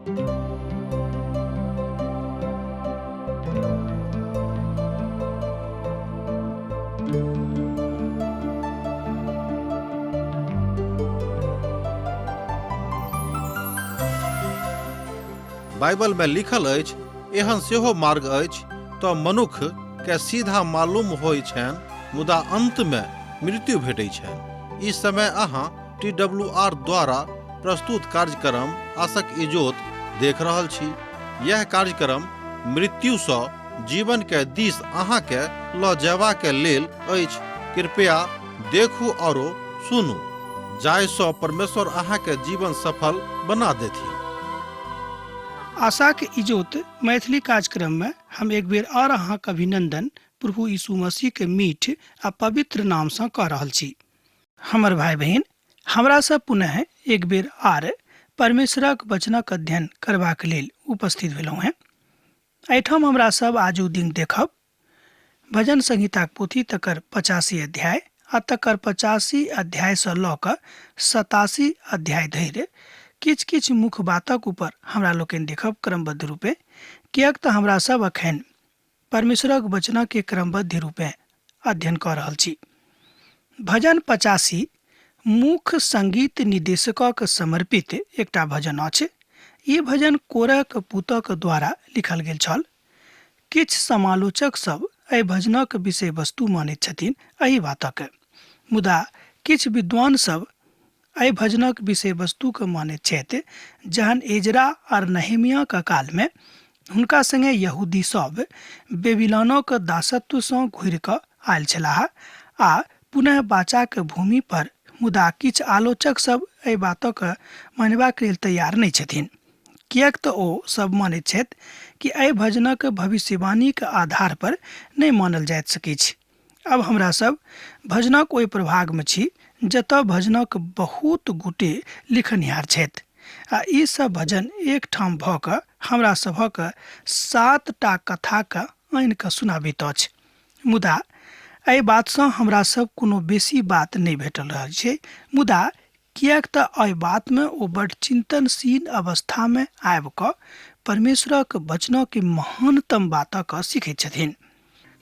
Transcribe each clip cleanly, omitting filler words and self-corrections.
Bible में लिखल अछि, एहन सेहो मार्ग अछि तऽ मनुख के सीधा मालूम होइ छनि, मुदा अंत में मृत्यु भेटै छनि। ई समय अहाँ टी डब्ल्यू आर द्वारा प्रस्तुत कार्यक्रम आसक इजोत देख रहल छी। यह कार्यक्रम मृत्यु सँ जीवन के दिस अहाँ के ल जयबा के लेल अछि। कृपया देखू औरो सुनू, जाहि सँ परमेश्वर अहाँ के जीवन सफल बना देथिन। आशाक इजोत मैथिली कार्यक्रम में हम एक बेर और अहाँक अभिनंदन प्रभु यीशु मसीह के मीठ आ पवित्र नाम सँ कऽ रहल छी। हमर भाई बहिन, हमरा सब पुनः एक बेर आर परमेश्वरक वचनक अध्ययन करबाक लेल उपस्थित भेलहुँ हेँ। एहिठाम हमरा सब आजू दिन देखब भजन संहिताक पोथी तकर 85 अध्याय आ तकर 85 अध्यायसँ लऽ कऽ 87 अध्याय धरि किछु किछु मुख्य बातक ऊपर हमरा लोकनि देखब क्रमबद्ध रूपे, किएक तऽ हमरा सब अखन परमेश्वरक वचनके क्रमबद्ध रूपे अध्ययन कऽ रहल छी। भजन 85 मुख्य संगीत निदेशकक समर्पित एकटा भजन अछि। ई भजन कोरहक पुतक द्वारा लिखल गेल छल। किछु समालोचक सब एहि भजनक विषय वस्तु मानैत छथिन एहि बातक, मुदा किछु विद्वान सब एहि भजनक विषय वस्तुके मानैत छथि जहन एजरा आर नहेमियाक कालमे हुनका संगे यहूदी सब बेबीलोनक दासत्वसँ घुरि कऽ आयल छलाह आ पुनः बाचाक भूमि पर, मुदा किछु आलोचक सब एहि बातक मानबाक लेल तैयार नहि छथिन, किएक तऽ ओ सब मानैत छथि कि एहि भजनक भविष्यवाणीक आधार पर नहि मानल जाइत सकैछ। अब हमरा सब भजनक ओहि प्रभागमे छी जतऽ भजनक बहुत गोटे लिखनिहार छथि आ ई सब भजन एकठाम भऽ कऽ हमरा सभक 7टा कथाके आनि कऽ सुनाबैत अछि। मुदा एहि बातसँ हमरा सब कोनो बेसी बात नहि भेटल रहल छै, मुदा किएक तऽ एहि बातमे ओ बड चिन्तनशील अवस्थामे आबि कऽ परमेश्वरक वचनक महानतम बातक सीखैत छथिन।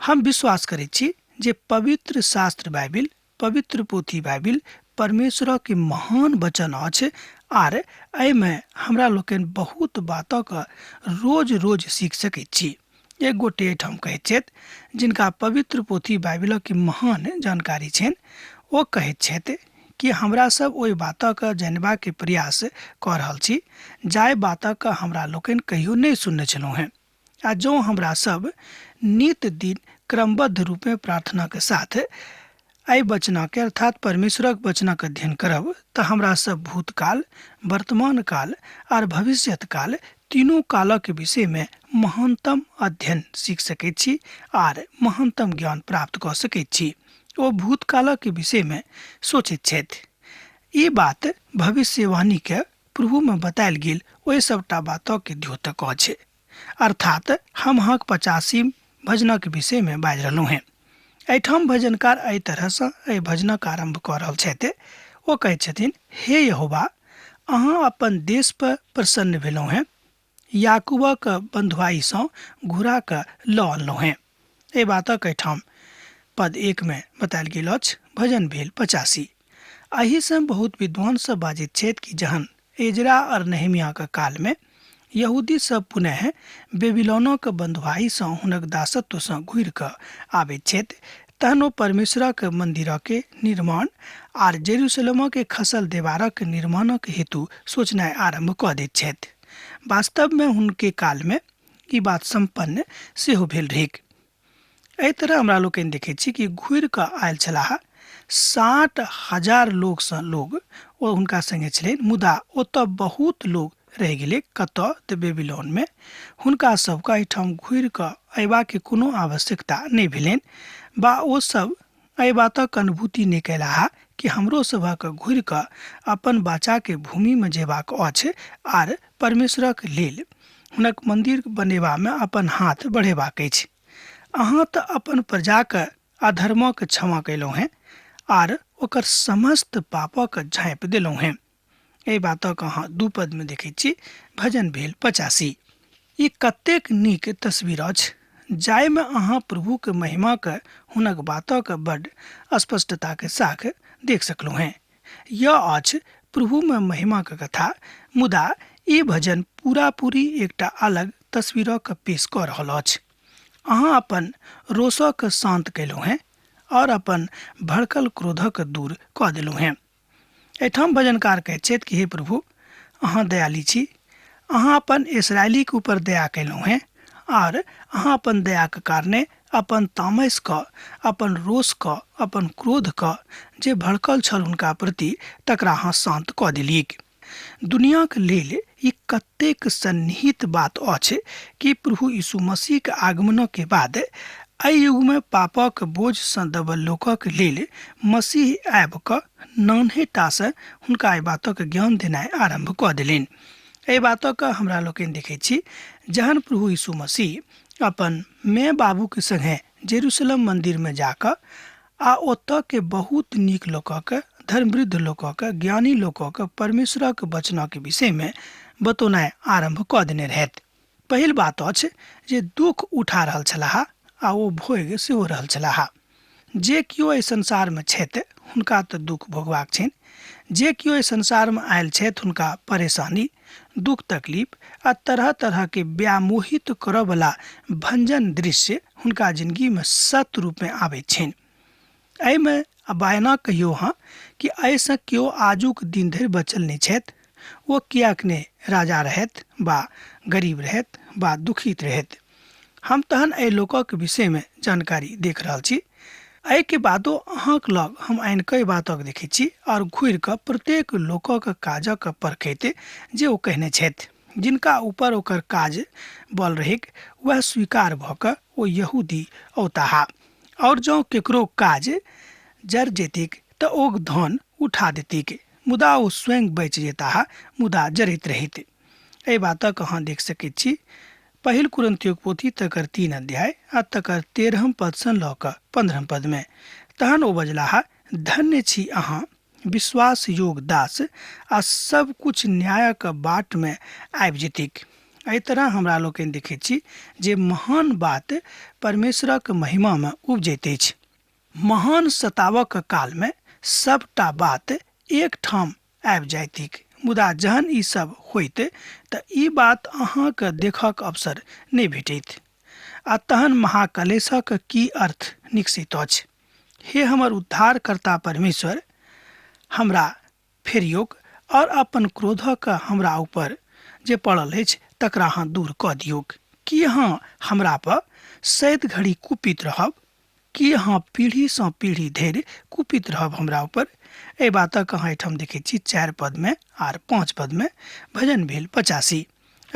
हम विश्वास करैत छी जे पवित्र शास्त्र बाइबिल, पवित्र पोथी बाइबिल परमेश्वरक महान वचन अछि आर एहिमे हमरा लोकनि बहुत बातक रोज रोज सीख सकैत छी। एक गोटे एहिठाम कहैत छथि जिनका पवित्र पोथी बाइबिलक महान जानकारी छनि, ओ कहैत छथि कि हमरा सब ओहि बातक जानबाक प्रयास कऽ रहल छी जाहि बातक हमरा लोकनि कहियो नहि सुनने छलहुँ हेँ, आ जँ हमरा सब नित दिन क्रमबद्ध रूपे प्रार्थनाक साथ एहि वचनके अर्थात परमेश्वरक वचनक अध्ययन करब तऽ हमरा सब भूतकाल, वर्तमान काल आर भविष्यत काल तीनू कालक विषयमे महानतम अध्ययन सीख सकैत छी आर महानतम ज्ञान प्राप्त कऽ सकैत छी। ओ भूतकालक विषयमे सोचैत छथि। ई बात भविष्यवाणीके प्रभुमे बतायल गेल ओहि सबटा बातक द्योतक अछि। अर्थात हम अहाँक 85 भजनक विषयमे बाजि रहलहुँ हेँ। एहिठाम भजनकार एहि तरहसँ एहि भजनक आरम्भ कऽ रहल छथि। ओ कहैत छथिन, हे यहोवा, अहाँ अपन देश पर प्रसन्न भेलहुँ हेँ, याकूबक बन्धुआइसँ घुरा कऽ लऽ अनलहुँ हेँ। एहि बातक एहिठाम पद 1 मे बतायल गेल अछि। भजन भेल 85। एहिसँ बहुत विद्वान सब बाजैत छथि कि जहन एजरा और नहेमियाक कालमे यहूदी सब पुनः बेबीलोनक बन्धुआइसँ हुनक दासत्वसँ घुरि कऽ आबैत छथि, तहन ओ परमेश्वरक मन्दिरक निर्माण आर जेरूशलेमक खसल देवारक निर्माणक हेतु सोचनाइ आरम्भ कऽ दैत छथि। वास्तवमे हुनके कालमे ई बात सम्पन्न सेहो भेल रहैक। एहि तरह हमरा लोकनि देखैत छी कि घुरि कऽ आयल छलाह 60,000 लोकसँ लोग ओ हुनका संगे छलनि, मुदा ओतऽ बहुत लोग रहि गेलै। कतऽ? तऽ बेबीलोनमे। हुनका सबके एहिठाम घुरि कऽ अयबाके कोनो आवश्यकता नहि भेलनि बा ओ सब एहि बातक अनुभूति नहि कयलाह कि हमरो सभक घुरि कऽ अपन बाचाके भूमिमे जेबाक अछि आर परमेश्वरक लेल हुनक मन्दिर बनेबामे अपन हाथ बढ़ेबाक अछि। अहाँ तऽ अपन प्रजाक अधर्मक क्षमा कयलहुँ हेँ आर ओकर समस्त पापक झाँपि देलहुँ हेँ। एहि बातक अहाँ 2 पद में देखैत छी। भजन भेल 85। ई कतेक नीक तस्वीर अछि जाहिमे अहाँ प्रभुके महिमाके हुनक बातक बड स्पष्टताके साथ देख सकलहुँ हेँ। यह अछि प्रभुमे महिमाके कथा, मुदा ई भजन पूरा पूरी एकटा अलग तस्वीरक पेश कऽ रहल अछि। अहाँ अपन रोषक शान्त कयलहुँ हेँ और अपन भड़कल क्रोधक दूर कऽ देलहुँ हेँ। एहिठाम भजनकार कहैत छथि कि हे प्रभु, अहाँ दयालु छी, अहाँ अपन इसराइलीके ऊपर दया कयलहुँ हेँ और अहाँ अपन दयाके कारणे अपन तामसके, अपन रोषके, अपन क्रोधके जे भड़कल छल हुनका प्रति तकरा अहाँ शान्त कऽ देलियैक। दुनियाके लेल ई कतेक सन्निहित बात अछि कि प्रभु यीशु मसीहके आगमनके बाद एहि युगमे पापक बोझसँ दबल लोकक लेल मसीह आबि कऽ नान्हेटासँ हुनका एहि बातक ज्ञान देनाइ आरम्भ कऽ देलनि। एहि बातक हमरा लोकनि देखै छी जहन प्रभु यीशु मसीह अपन माय बाबूके संगे जेरूसलम मन्दिरमे जाकऽ आ ओतऽ के बहुत नीक लोकक, धर्मवृद्ध लोकक, ज्ञानी लोकक परमेश्वरक वचनक विषयमे बतौनाइ आरम्भ कऽ देने रहथि। पहिल बात अछि जे दुख उठा रहल छलाह आ ओ भोगि सेहो रहल छलाह। जे केओ एहि संसारमे छथि हुनका तऽ दुख भोगबाक छनि, जे केओ एहि संसारमे आयल छथि हुनका परेशानी, दुख तकलीफ आ तरह तरह के व्यामोहित करऽवला भंजन दृश्य हुनका जिंदगीमे सत्य रूपमे आबैत छनि। एहिमे बयाना कहियौ अहाँ कि एहिसँ केओ आजुक दिन धरि बचल नहि छथि। ओ किएक नहि राजा रहथि बा गरीब रहथि बा दुखित रहथि। हम तहन एहि लोकक विषयमे जानकारी देख रहल छी। एहिके बादो अहाँक लग हम आनि कऽ एहि बातक देखै छी और घुरि कऽ प्रत्येक लोकक काजक परखैत जे ओ कहने छथि, जिनका ऊपर ओकर काज बल रहैक वएह स्वीकार भऽ कऽ ओ यहूदी औताह, और जँ केकरो काज जर जेतिक तऽ ओ धन उठा देतिक, मुदा ओ स्वयं बचि जेताह मुदा जरैत रहित। एहि बातक अहाँ देख सकैत छी पहिल कुरिन्थियोक पोथी तकर 3 अध्याय आ तकर 13 पदसँ लऽ कऽ 15 पदमे। तहन ओ बजलाह, धन्य छी अहाँ विश्वास योग दास आ सब कुछ न्यायक बाटमे आबि जेतिक। एहि तरह हमरा लोकनि देखैत छी जे महान बात परमेश्वरक महिमामे उपजैत अछि। महान सतावक कालमे सबटा बात एकठाम आबि जाइतिक, मुदा जहन ई सब होइत तऽ ई बात अहाँके देखक अवसर नहि भेटैत। आ तहन महाकलेशक की अर्थ निकसैत अछि? हे हमर उद्धारकर्ता परमेश्वर, हमरा फेरियोक और अपन क्रोधक हमरा ऊपर जे पड़ल अछि तकरा अहाँ दूर कऽ दियौक। की अहाँ हमरा पर सैद घड़ी कुपित रहब? की अहाँ पीढ़ीसँ पीढ़ी धरि कुपित रहब हमरा ऊपर? एहि बातक अहाँ एहिठाम देखैत छी 4 पदमे आर 5 पदमे। भजन भेल 85।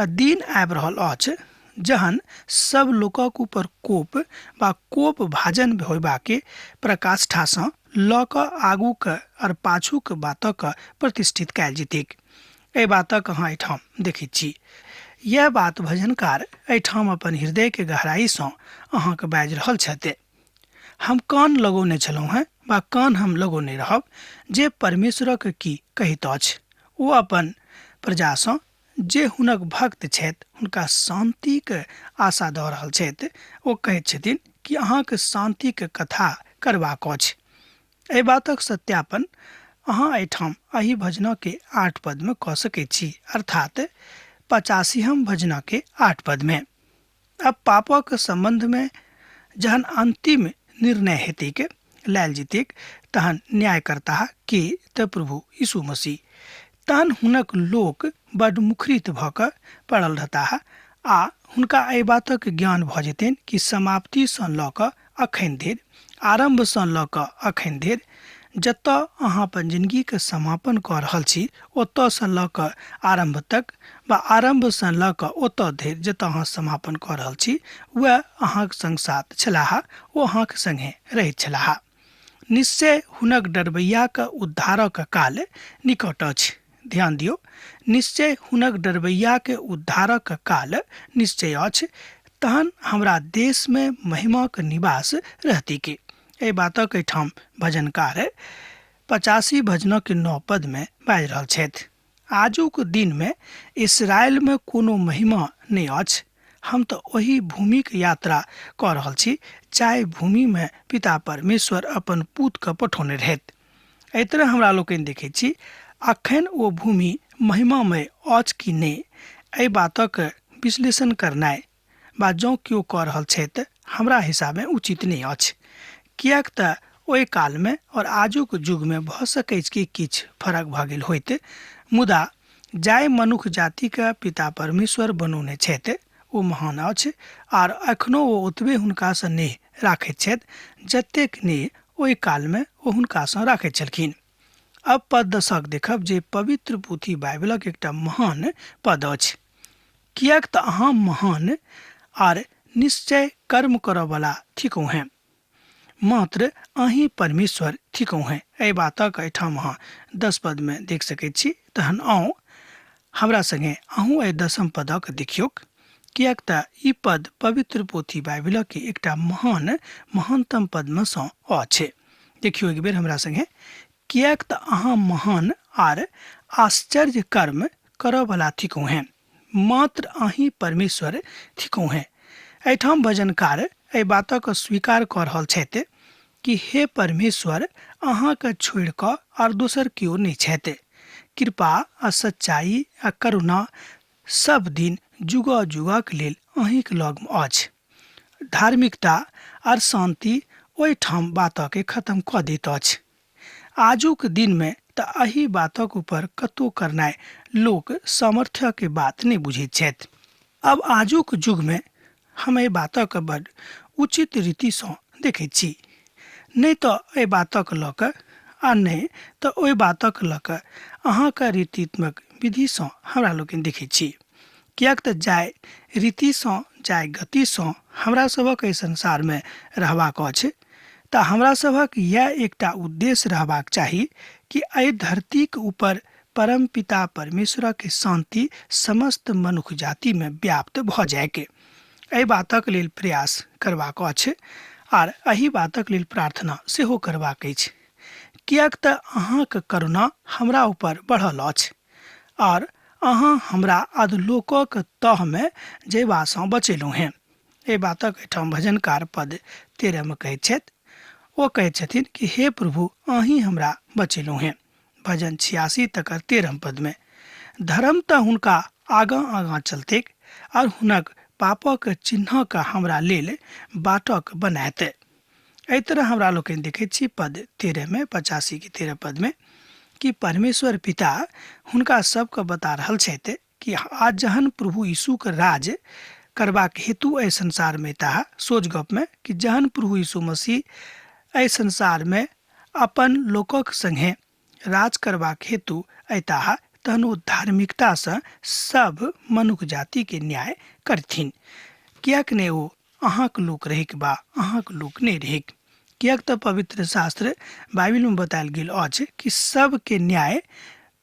आ दिन आबि रहल अछि जहन सब लोकक ऊपर कोप बा कोप भाजन होयबाके प्रकाष्ठासँ लऽ कऽ आगूके आओर पाछूके बातक प्रतिष्ठित कयल जेतैक। एहि बातक अहाँ एहिठाम देखैत छी। यह बात भजनकार एहिठाम अपन हृदयके गहराइसँ अहाँके बाजि रहल छथि। हम कान लगौने छलहुँ हेँ बा कान हम लगौने रहब जे परमेश्वरक की कहैत अछि। ओ अपन प्रजासँ जे हुनक भक्त छथि हुनका शान्तिके आशा दऽ रहल छथि। ओ कहैत छथिन कि अहाँके शान्तिके कथा करबाक अछि। एहि बातक सत्यापन अहाँ एहिठाम एहि भजनके 8 पदमे कऽ सकैत छी, अर्थात 85 भजनके 8 पदमे। अब पापक सम्बन्धमे जहन अन्तिम निर्णय हेतैक लायल जेतैक तहन न्यायकर्ता के तऽ प्रभु यीशु मसीह। तहन हुनक लोक बड मुखरित भऽ कऽ पड़ल रहताह आ हुनका एहि बातक ज्ञान भऽ जेतनि कि समाप्तिसँ लऽ कऽ अखन धरि, आरम्भसँ लऽ कऽ अखन धरि जतऽ अहाँ अपन जिंदगीके समापन कऽ रहल छी ओतऽसँ लऽ कऽ आरम्भ तक वा आरम्भसँ लऽ कऽ ओतऽ धरि जतऽ अहाँ समापन कऽ रहल छी वएह अहाँक संग साथ छलाह, ओ अहाँक संगे रहैत छलाह। निश्चय हुनक डरबैयाके उद्धारक काल निकट अछि। ध्यान दियौ, निश्चय हुनक डरबैयाके उद्धारक काल निश्चय अछि, तहन हमरा देशमे महिमाक निवास रहती के। एहि बातक एहिठाम भजनकार 85 भजनक 9 पदमे बाजि रहल छथि। आजुक दिनमे इसराइलमे कोनो महिमा नहि अछि। हम तऽ ओहि भूमिक यात्रा कऽ रहल छी जाहि भूमिमे पिता परमेश्वर अपन पूतके पठौने रहथि। एहि तरह हमरा लोकनि देखै छी अखन ओ भूमि महिमामय अछि कि नहि, एहि बातक विश्लेषण करनाइ बा जँ केओ कऽ रहल छथि हमरा हिसाबे उचित नहि अछि, किएक तऽ ओहि कालमे और आजुक युगमे भऽ सकैछ कि किछु फरक भऽ गेल होइत, मुदा जाहि मनुख जातिके पिता परमेश्वर बनौने छथि ओ महान अछि आर एखनो ओ ओतबे हुनकासँ नेह राखैत छथि जतेक नेह ओहि कालमे ओ हुनकासँ राखैत छलखिन। अब पद दशक देखब जे पवित्र पोथी बाइबलक एकटा महान पद अछि। किएक तऽ अहाँ महान आर निश्चय कर्म करऽवला थिकहुँ हेँ, मात्र अहीं परमेश्वर थिकहुँ हेँ। एहि बातक एहिठाम अहाँ 10 पदमे देख सकैत छी। तहन आउ हमरा संगे अहूँ एहि 10 पदक देखियौक, किएक तऽ ई पद पवित्र पोथी बाइबलक एकटा महान महानतम पदमे सँ अछि। देखियौ एक बेर हमरा संगे, किएक तऽ अहाँ महान आर आश्चर्य कर्म करऽवला थिकहुँ हेँ, मात्र अहीं परमेश्वर थिकहुँ हेँ। एहिठाम भजनकार एहि बातक स्वीकार कऽ रहल छथि कि हे परमेश्वर, अहाँके छोड़ि कऽ आर दोसर केओ नहि छथि। कृपा आ सच्चाई आ करुणा सब दिन जुग जुगक लेल अहीँक लगमे अछि। धार्मिकता आर शान्ति ओहिठाम बातके खत्म कऽ दैत अछि। आजुक दिनमे तऽ एहि बातक ऊपर कतहु करनाइ लोक सामर्थ्यके बात नहि बुझैत छथि। अब आजुक युगमे हम एहि बातक बड उचित रीतिसँ देखैत छी, नहि तऽ एहि बातक लऽ कऽ आ नहि तऽ ओहि बातक लऽ कऽ अहाँके रीतित्मक विधिसँ हमरा लोकनि देखैत छी। किएक तऽ जाहि रीतिसँ जाहि गतिसँ हमरा सभक एहि संसारमे रहबाक अछि तऽ हमरा सभक इएह एकटा उद्देश्य रहबाक चाही कि एहि धरतीक ऊपर परम पिता परमेश्वरक शान्ति समस्त मनुख जातिमे व्याप्त भऽ जायके एहि बातक लेल प्रयास करबाक अछि आर एहि बातक लेल प्रार्थना सेहो करबाक अछि। किएक तऽ अहाँक करुणा हमरा ऊपर बढ़ल अछि आर अहाँ हमरा अधलोकक तहमे जयबासँ बचेलहुँ हेँ। एहि बातक एहिठाम भजनकार पद 13 मे कहैत छथि। ओ कहैत छथिन कि हे प्रभु, अहीं हमरा बचेलहुँ हेँ। भजन 86 तकर 13 पदमे धर्म तऽ हुनका आगाँ आगाँ चलतैक आर हुनक पापक चिन्हक हमरा लेल बाटक बनायत। एहि तरह हमरा लोकनि देखैत छी पद 13 मे 85 के 13 पदमे कि परमेश्वर पिता हुनका सबके बता रहल छथि कि आज जहन प्रभु यीशुके राज करबाक हेतु एहि संसारमे एताह, सोच गपमे कि जहन प्रभु यीशु मसीह एहि संसारमे अपन लोकक संगे राज करबाक हेतु अयताह तहन ओ धार्मिकतासँ सब मनुख जातिके न्याय करथिन। किएक नहि ओ अहाँक लोक रहैक बा अहाँक लोक नहि रहैक। किएक तऽ पवित्र शास्त्र बाइबिलमे बतायल गेल अछि कि सबके न्याय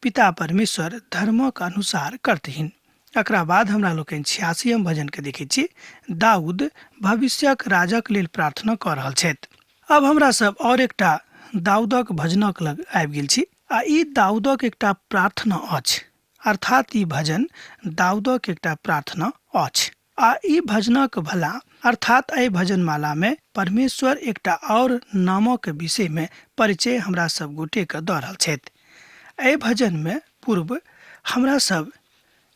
पिता परमेश्वर धर्मक अनुसार करथिन। एकरा बाद हमरा लोकनि 86 भजनके देखैत छी। दाऊद भविष्यक राजक लेल प्रार्थना कऽ रहल छथि। अब हमरा सब और एकटा दाऊदक भजनक लग आबि गेल छी आ ई दाऊदक एकटा प्रार्थना अछि, अर्थात ई भजन दाऊदक एकटा प्रार्थना अछि आ ई भजनक भला अर्थात एहि भजनमाला में परमेश्वर एकटा और नामक विषय में परिचय हमरा सब गोटे के दऽ रहल छथि। एहि भजन में पूर्व हमरा सब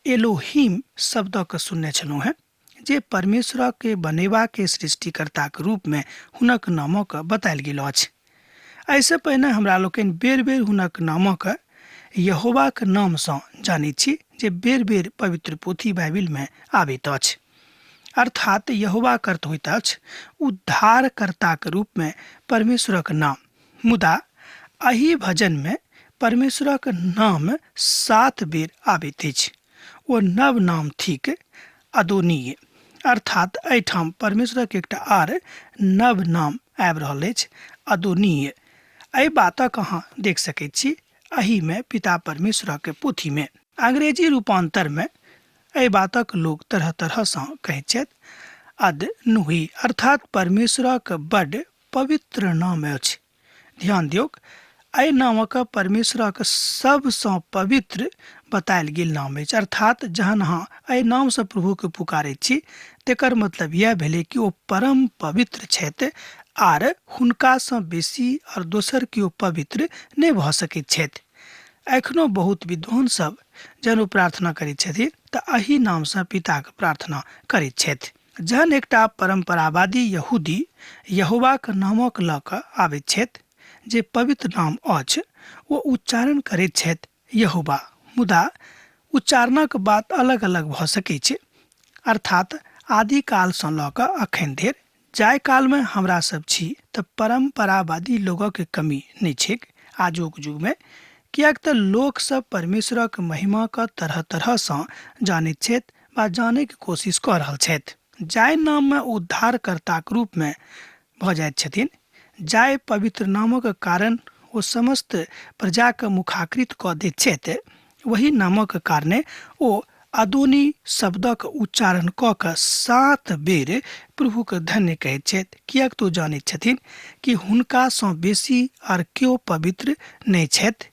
एलोहीम शब्दक सुनने छलहुँ हेँ, जे परमेश्वर के बनेबा के सृष्टिकर्ता के रूप में हुनक नामक बतायल गेल अछि। एहिसँ पहिने हमरा लोकनि बेर बेर हुनक नामक यहोवाक नामसँ जानैत छी, जे बेर बेर पवित्र पोथी बाइबिल में आबैत अछि। अर्थात यहोवाक अर्थ होइत अछि उद्धारकर्ताक रूप में परमेश्वरक नाम। मुदा एहि भजन में परमेश्वरक नाम 7 बेर आबैत अछि। ओ नव नाम थिक अदोनीय, अर्थात एहिठाम परमेश्वरक एकटा आर नव नाम आबि रहल अछि अदोनीय। एहि बातक अहाँ देख सकैत छी एहिमे पिता परमेश्वरक पोथीमे। अंग्रेजी रूपांतरमे एहि बातक लोक तरह तरहसँ कहैत छथि अद नुही, अर्थात परमेश्वरक बड पवित्र नाम अछि। ध्यान दियौक, एहि नामक परमेश्वरक सबसँ पवित्र बतायल गेल नाम अछि। अर्थात जहन अहाँ एहि नामसँ प्रभुके पुकारैत छी तेकर मतलब इएह भेलै कि ओ परम पवित्र छथि आर हुनकासँ बेसी आओर दोसर केओ पवित्र नहि भऽ सकैत छथि। एखनो बहुत विद्वान सब जहन ओ प्रार्थना करैत छथिन तऽ एहि नामसँ पिताके प्रार्थना करैत छथि। जहन एकटा परम्परावादी यहूदी यहोवाक नामक लऽ कऽ आबैत छथि जे पवित्र नाम अछि, ओ उच्चारण करैत छथि यहोवा, मुदा उच्चारणक बात अलग अलग भऽ सकैत छै। अर्थात आदिकालसँ लऽ कऽ अखन धरि जाहि कालमे हमरा सब छी तऽ परम्परावादी लोगक कमी नहि छैक आजुक युगमे, किएक तऽ लोकसभ परमेश्वरक महिमाके तरह तरहसँ जानैत छथि वा जानैके कोशिश कऽ रहल छथि। जाहि नाममे उद्धारकर्ताक रूपमे भऽ जाइत छथिन, जाहि पवित्र नामक कारण ओ समस्त प्रजाके मुखाकृत कऽ दैत छथि, वही नामक कारणे ओ अदोनी शब्दक उच्चारण कऽ कऽ 7 बेर प्रभुके धन्य कहैत छथि, किएक तऽ ओ जानैत छथिन कि हुनकासँ बेसी आर केओ पवित्र नहि छथि,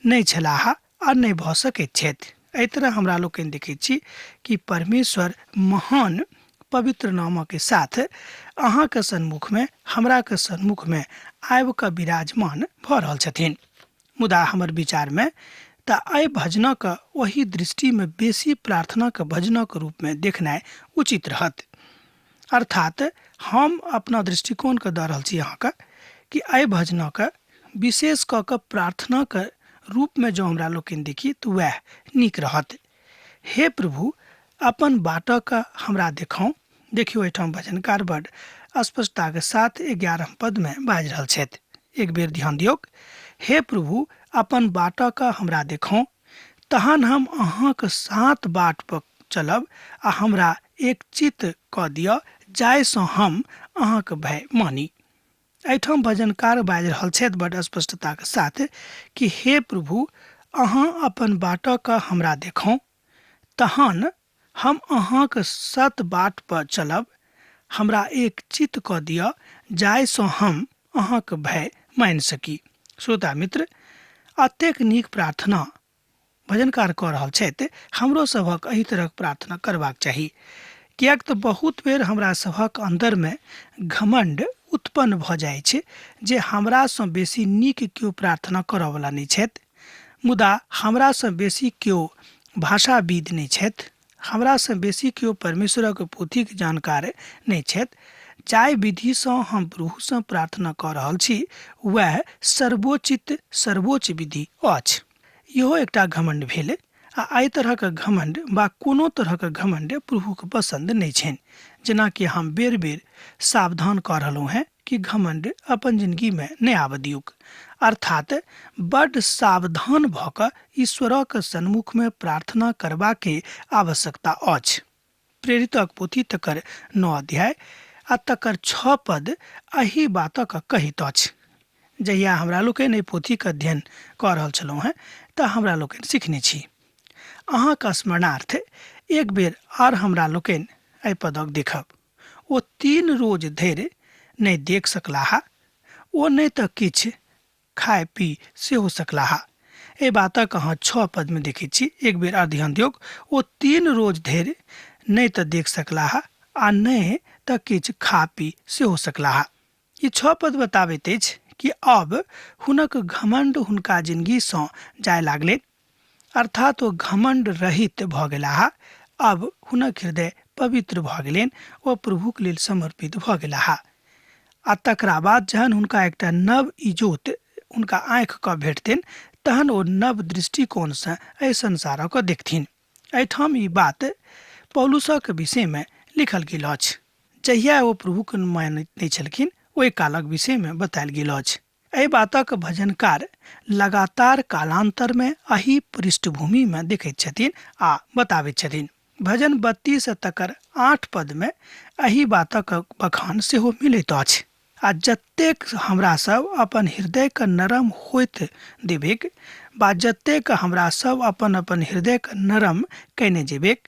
नहि छलाह आ नहि भऽ सकैत छथि। एहि तरह हमरा लोकनि देखैत छी कि परमेश्वर महान पवित्र नामक साथ अहाँके सन्मुखमे, हमराके सन्मुखमे आबि कऽ विराजमान भऽ रहल छथिन। मुदा हमर विचारमे तऽ एहि भजनक ओहि दृष्टिमे बेसी प्रार्थनाके भजनक रूपमे देखनाइ उचित रहत। अर्थात हम अपना दृष्टिकोणके दऽ रहल छी अहाँके कि एहि भजनक विशेष कऽ कऽ प्रार्थनाके रूपमे जँ हमरा लोकनि देखी तऽ वएह नीक रहत। हे प्रभु, अपन बाटक हमरा देखाउ। देखियौ, एहिठाम भजनकार बड स्पष्टताके साथ 11 पदमे बाजि रहल छथि। एक बेर ध्यान दियौक। हे प्रभु, अपन बाटक हमरा देखाउ, तहन हम अहाँक 7 बाट पर चलब आ हमरा एक चित्त कऽ दिअ जाहिसँ हम अहाँक भय मानी। एहिठाम भजनकार बाजि रहल छथि बड स्पष्टताके साथ कि हे प्रभु, अहाँ अपन बाटक हमरा देखाउ, तहन हम अहाँक 7 बाट पर चलब, हमरा एक चित्त कऽ दिअ जाहिसँ हम अहाँक भय मानि सकी। श्रोता मित्र, अतेक नीक प्रार्थना भजनकार कऽ रहल छथि, हमरो सभक एहि तरहक प्रार्थना करबाक चाही, किएक तऽ बहुत बेर हमरा सभक अन्दरमे घमण्ड उत्पन्न भऽ जाइ छै जे हमरासँ बेसी नीक केओ प्रार्थना करऽवला नहि छथि, मुदा हमरासँ बेसी केओ भाषाविद नहि छथि, हमरासँ बेसी केओ परमेश्वरक पोथीक जानकार नहि छथि। जाहि विधिसँ हम प्रभुसँ प्रार्थना कऽ रहल छी वएह सर्वोचित सर्वोच्च विधि अछि। इहो एकटा घमण्ड भेल आ एहि तरहक घमण्ड वा कोनो तरहक घमण्ड प्रभुके पसन्द नहि छनि। जेनाकि हम बेर बेर सावधान कऽ रहलहुँ हेँ कि घमण्ड अपन जिनगीमे नहि आबऽ दियौक। अर्थात बड्ड सावधान भऽ कऽ ईश्वरक सन्मुखमे प्रार्थना करबाके आवश्यकता अछि। प्रेरितक पोथी तकर 9 अध्याय आ तकर 6 पद एहि बातक कहैत अछि। जहिया हमरा लोकनि एहि पोथीके अध्ययन कऽ रहल छलहुँ हेँ तऽ हमरा लोकनि सिखने छी। अहाँके स्मरणार्थ एक बेर आर हमरा लोकनि एहि पदक देखब। ओ 3 रोज धरि नहि देख सकलाह, ओ नहि तऽ किछु खाय पी सेहो सकलाह। एहि बातक अहाँ 6 पदमे देखैत छी। एक बेर आर ध्यान दियौक। ओ 3 रोज धरि नहि तऽ देख सकलाह आ नहि तऽ किछु खा पी सेहो सकलाह। ई 6 पद बताबैत अछि कि अब हुनक घमण्ड हुनका जिनगीसँ जाय लागलनि, अर्थात ओ घमण्ड रहित भऽ गेलाह। अब हुनक हृदय पवित्र भऽ गेलनि, ओ प्रभुक लेल समर्पित भऽ गेलाह। आ तकरा बाद जहन हुनका एकटा नव इजोत हुनका आँखिके भेटतनि तहन ओ नव दृष्टिकोणसँ एहि संसारके देखथिन। एहिठाम ई बात पौलुसक विषयमे लिखल गेल अछि। जहिया ओ प्रभुके मानैत नहि छलखिन ओहि कालक विषयमे बतायल गेल अछि। एहि बातक भजनकार लगातार कालांतरमे एहि पृष्ठभूमिमे देखैत छथिन आ बताबैत छथिन। भजन 32 तकर 8 पदमे एहि बातक बखान सेहो मिलैत अछि। आ जतेक हमरा सब अपन हृदयके नरम होइत देबेक वा जतेक हमरा सब अपन अपन हृदयके नरम कयने जेबेक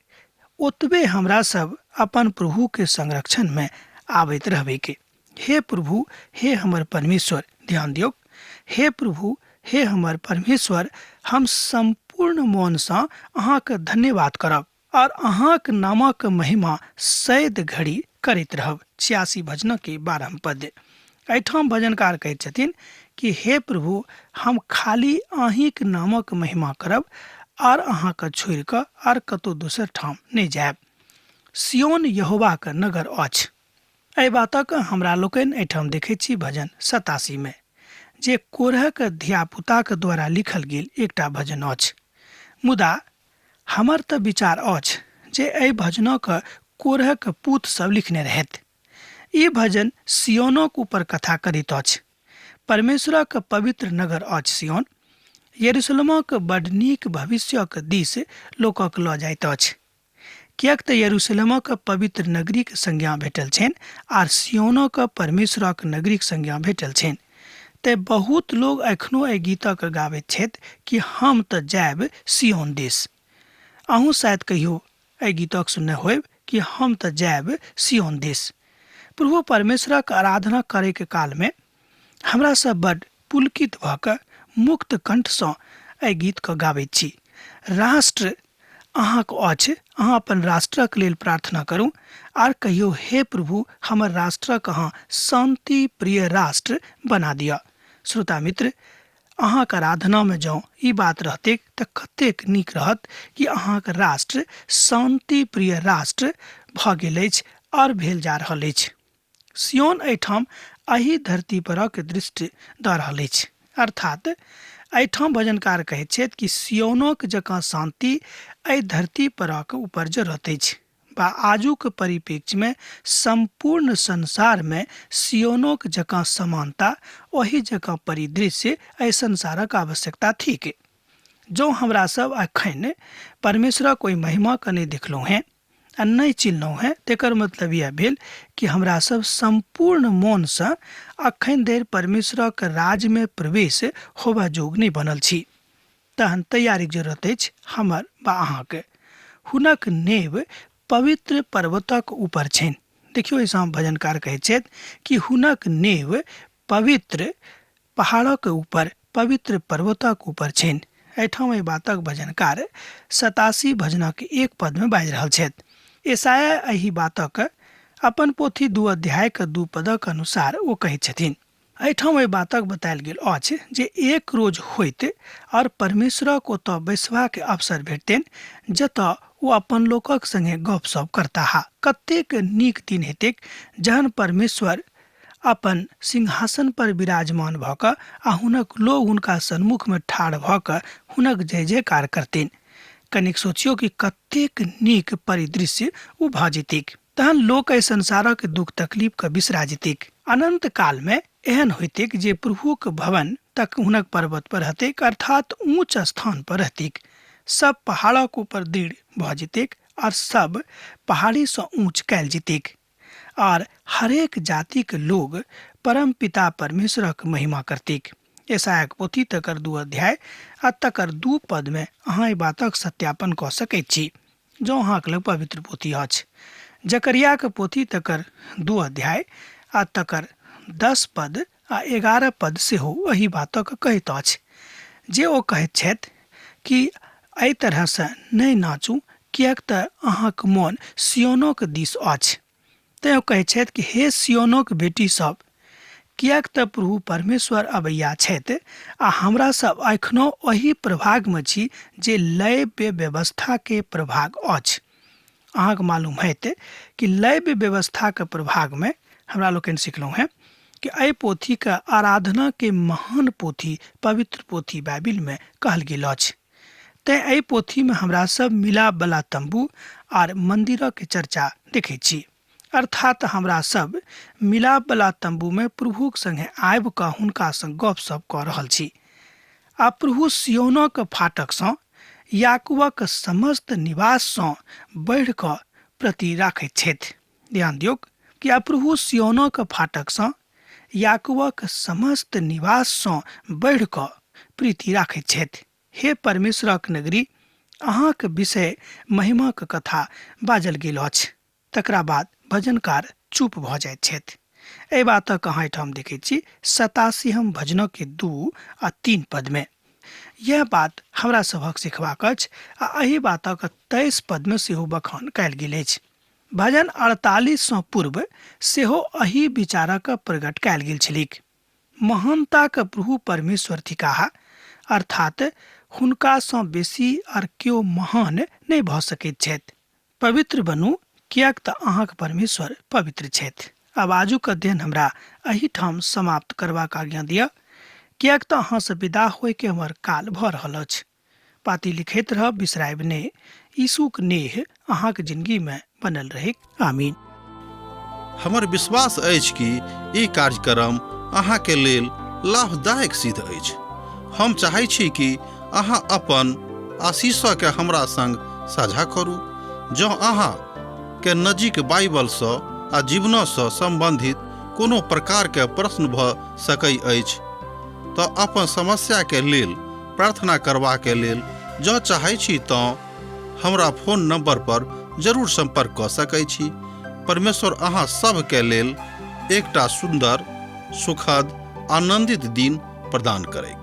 ओतबे हमरा सब अपन प्रभुके संरक्षणमे आबैत रहबेक। हे प्रभु, हे हमर परमेश्वर, ध्यान दियौक। हे प्रभु, हे हमर परमेश्वर, हम सम्पूर्ण मोनसँ अहाँके धन्यवाद करब और अहाँक नामक महिमा सैद घड़ी करैत रहब। 86 भजनक के 12 पद। एहिठाम भजनकार कहैत छथिन कि हे प्रभु, हम खाली अहीँक नामक महिमा करब आर अहाँके छोड़ि कऽ आर कतहु दोसर ठाम नहि जायब। सियोन यहोवाक नगर अछि। एहि बातक हमरा लोकनि एहिठाम देखैत छी भजन 87 मे, जे कोरहक धियापुताक द्वारा लिखल गेल एकटा भजन अछि। मुदा हमर तऽ विचार अछि जे एहि भजनक कोरहक पूत सब लिखने रहथि। ई भजन सियोनक ऊपर कथा करैत अछि। परमेश्वरक पवित्र नगर अछि सियोन। यरूशलेमक बड नीक भविष्यक दिस लोकक लऽ जाइत अछि, किएक तऽ यरूशलेमक पवित्र नगरीक संज्ञा भेटल छनि आर सियोनक परमेश्वरक नगरीक संज्ञा भेटल छनि। तेँ बहुत लोग एखनो एहि गीतक गाबैत छथि कि हम तऽ जायब सियोन दिस। अहूँ शायद कहियो एहि गीतक सुनने होयब कि हम तऽ जायब सियोन दिस। प्रभु परमेश्वरक आराधना करैके कालमे हमरा सब बड पुलकित भऽ कऽ मुक्त कंठसँ एहि गीतके गाबैत छी। राष्ट्र अहाँक अछि, अहाँ अपन राष्ट्रक लेल प्रार्थना करू आर कहियो, हे प्रभु, हमर राष्ट्रक अहाँ शान्ति प्रिय राष्ट्र बना दिअ। श्रोता मित्र, अहाँक आराधनामे जँ ई बात रहतैक तऽ कतेक नीक रहत कि अहाँक राष्ट्र शान्ति प्रिय राष्ट्र भऽ गेल अछि आओर भेल जा रहल अछि। सियोन एहिठाम एहि धरती परक दृष्टि दऽ रहल अछि। अर्थात एहिठाम भजनकार कहैत छथि कि सियोनक जकाँ शान्ति एहि धरती परक ऊपर जरूरत अछि बा आजुक परिप्रेक्ष्यमे सम्पूर्ण संसारमे सियोनक जकाँ समानता, ओहि जकाँ परिदृश्य एहि संसारक आवश्यकता थिक। जँ हमरा सब एखन परमेश्वरक ओहि महिमाके नहि देखलहुँ हेँ आ नहि चिन्हलहुँ हेँ, तेकर मतलब इएह भेल कि हमरा सब सम्पूर्ण मोनसँ अखन धरि परमेश्वरक राज्यमे प्रवेश होबऽ जोग नहि बनल छी। तहन तैयारीक जरूरत अछि हमर बा अहाँके। हुनक नेव पवित्र पर्वतक ऊपर छनि। देखियौ, एहिसँ भजनकार कहैत छथि कि हुनक नेव पवित्र पहाड़क ऊपर, पवित्र पर्वतक ऊपर छनि। एहिठाम एहि बातक भजनकार 87 भजनक 1 पदमे बाजि रहल छथि। ईसाया एहि बातक अपन पोथी 2 अध्यायक 2 पदक अनुसार ओ कहैत छथिन। एहिठाम एहि बातक बतायल गेल अछि जे एक रोज होइत और परमेश्वरक ओतऽ बैसबाक अवसर भेटतनि जतऽ ओ अपन लोकक संगे गपशप करताह। कतेक नीक दिन हेतैक जहन परमेश्वर अपन सिंहासन पर विराजमान भऽ कऽ आ हुनक लोग हुनका सन्मुखमे ठाढ़ भऽ कऽ हुनक जय जयकार करथिन। कनिक सोचियौ कि कतेक नीक परिदृश्य ओ भऽ जेतैक। तहन लोक एहि संसारक दुख तकलीफके बिसरा जेतैक। अनंत कालमे एहन होइतैक जे प्रभुक भवन तक हुनक पर्वत पर रहतैक, अर्थात ऊँच स्थान पर रहतैक। सब पहाड़क ऊपर दृढ़ भऽ जेतैक और सब पहाड़ीसँ ऊँच कयल जेतैक आर हरेक जातिक लोग परम पिता परमेश्वरक महिमा करतैक। यशायाक पोथी तकर 2 अध्याय आ तकर 2 पदमे अहाँ एहि बातक सत्यापन कऽ सकैत छी जँ अहाँक लग पवित्र पोथी अछि। जकरियाक पोथी तकर 2 अध्याय आ तकर 10 पद आ 11 पद सेहो एहि बातक कहैत अछि जे ओ कहैत छथि कि एहि तरहसँ नहि नाचू, किएक तऽ अहाँक मोन सियोनक दिस अछि। तेँ ओ कहैत छथि कि हे सियोनक बेटी सब, किएक तऽ प्रभु परमेश्वर अबैया छथि आ हमरा सब एखनो ओहि प्रभागमे छी जे लय व्यवस्थाके प्रभाग अछि। अहाँके मालूम होयत कि लय व्यवस्थाके प्रभागमे हमरा लोकनि सिखलहुँ हेँ कि एहि पोथीके आराधनाके महान पोथी, पवित्र पोथी बाइबिलमे कहल गेल अछि। तेँ एहि पोथीमे हमरा सब मिलापवला तम्बू आर मन्दिरक चर्चा देखैत छी। अर्थात हमरा सब मिलापवला तम्बूमे प्रभुक संगे आबि कऽ हुनका संग गपशप कऽ रहल छी। आ प्रभु सियोनक फाटकसँ याकूबक समस्त निवाससँ बढ़ि कऽ प्रति राखैत छथि। ध्यान दियौक कि आ प्रभु सियोनक फाटकसँ याकूबक समस्त निवाससँ बढ़ि कऽ प्रीति राखैत छथि। हे परमेश्वरक नगरी, अहाँक विषय महिमाक कथा बाजल गेल अछि। तकरा बाद भजनकार चुप भऽ जाइत छथि। एहि बातक अहाँ एहिठाम देखैत छी 87 हम भजनके 2 आ 3 पदमे। यह बात हमरा सभक सिखबाक अछि आ एहि बातक 23 पदमे सेहो बखान कयल गेल अछि। भजन 48 सँ पूर्व सेहो एहि विचारक प्रकट कयल गेल छलैक। महानताक प्रभु परमेश्वर थिकाह, अर्थात हुनकासँ बेसी आर केओ महान नहि भऽ सकैत छथि। पवित्र बनू, किएक तऽ अहाँक परमेश्वर पवित्र छथि। आब आजुक अध्ययन हमरा एहिठाम समाप्त करबाक आज्ञा दिअ, किएक तऽ अहाँसँ विदा होइके हमर काल भऽ रहल अछि। पाती लिखैत रहब, बिसरायब नहि। यीशुक नेह अहाँक जिंदगी में बनल रहैक। आमीन। हमर विश्वास अछि कि ई कार्यक्रम अहाँके लेल लाभदायक सिद्ध अछि। हम चाहै छी कि अहाँ अपन आशीषके हमरा संग साझा करू। जँ अहाँ के नजीक बाइबलसँ आ जीवनसँ सम्बन्धित कोनो प्रकारके प्रश्न भऽ सकै अछि तऽ अपन समस्याके लेल प्रार्थना करबाके लेल जँ चाहै छी तँ हमरा फोन नंबर पर जरूर संपर्क कऽ सकै छी। परमेश्वर अहाँ सभके लेल एकटा सुन्दर, सुखद, आनंदित दिन प्रदान करैक।